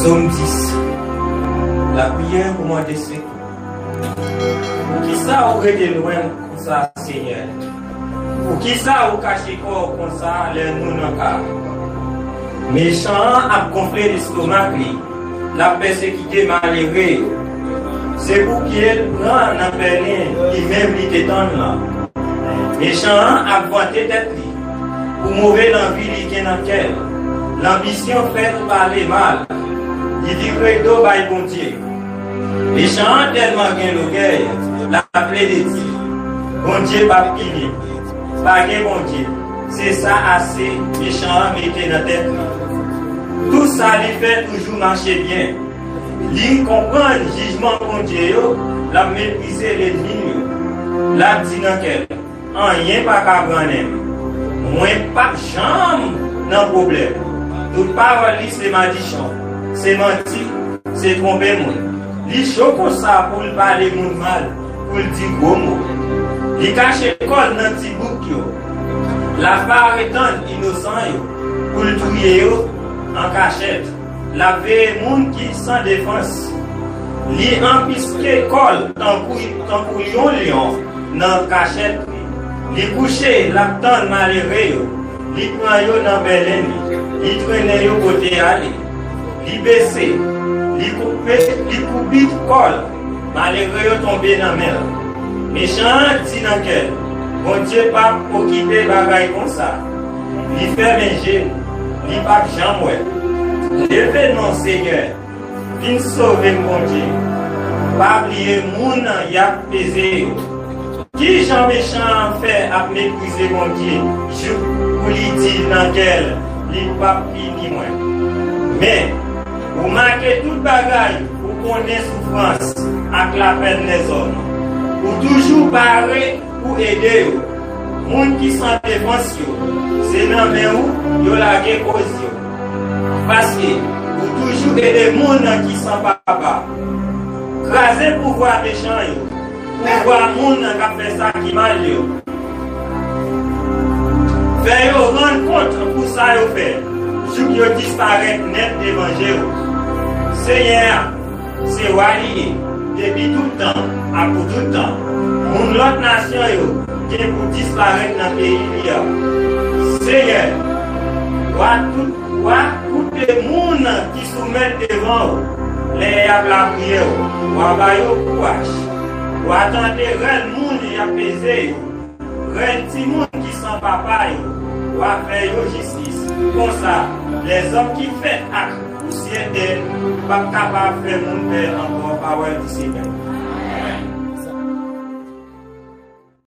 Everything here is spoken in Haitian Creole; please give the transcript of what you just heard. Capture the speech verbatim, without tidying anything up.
Sòm dis. Lapriyè pou mande sekou. Poukisa ou rete lwen m konsa, Senyè? Poukisa ou kache kò w konsa lè nou nan ka? Mechan an ap gonfle lestomak li, l ap pèsekite malere yo. Se pou pye l pran nan pèlen li menm li te tann lan. Mechan an ap vante tèt li pou move lanvi li gen nan kè l. Lanbisyon fè l pale mal. Li vire do bay Bondye. Mechan an tèlman gen lògèy, l ap plede di, Bondye p ap pini m. Pa gen Bondye. Se sa ase mechan an mete nan tèt li. Tout sa li fè toujou mache byen. Li konprann jijman Bondye yo, l ap meprize lènmi l yo. L ap di nan kè l, anyen pa ka brannen m. Mwen p ap janm nan pwoblèm. Tout pawòl li se madichon, se manti, se twonpe moun. Li cho konsa pou l pale moun mal, pou l di gwo mo. Li kache kò l nan ti bouk yo. L ap pare tann inosan yo, pou l touye yo an kachèt. L ap veye moun ki san defans. Li anpiske kò l tankou, tankou yon lyon nan kachèt li. Li kouche, l ap tann malere yo. Li pran yo nan bèlen li. Li trennen yo pote ale. Li bese. Li koupe, li koubi kò l. Malere yo tonbe nan men l. Mechan an di nan kè l, Bondye p ap okipe bagay konsa. Li fèmen je l, li p ap janm wè. Leve non, Senyè, vin sove m, Bondye. Pa bliye moun y ap peze yo. Ki jan mechan an fè ap meprize Bondye, jouk pou li di nan kè l, li p ap pini mwen? Men, ou make tout bagay, ou konnen soufrans ak lapèn lèzòm. Ou toujou pare pou ede yo. Moun ki san defans yo, se nan men ou yo lage koz yo. Paske ou toujou ede moun ki san papa. Kraze pouvwa mechan yo, pouvwa moun k ap fè sa ki mal yo. Fè yo rann kont pou sa yo fè, jouk yo disparèt nèt devan je w. Senyè a, se wa li ye, depi tout tan ak pou tout tan. Moun lòt nasyon yo gen pou disparèt nan peyi li a. Senyè, wa tout, wa koute moun ki soumèt devan w lè y ap lapriyè w. Wa ba yo kouraj. Wa tande rèl moun y ap peze yo. Rèl timoun ki san papa yo, w a fè yo jistis. Konsa, lèzòm ki fèt ak pousyè tè p ap kapab fè moun pè ankò, pawòl di Senyè.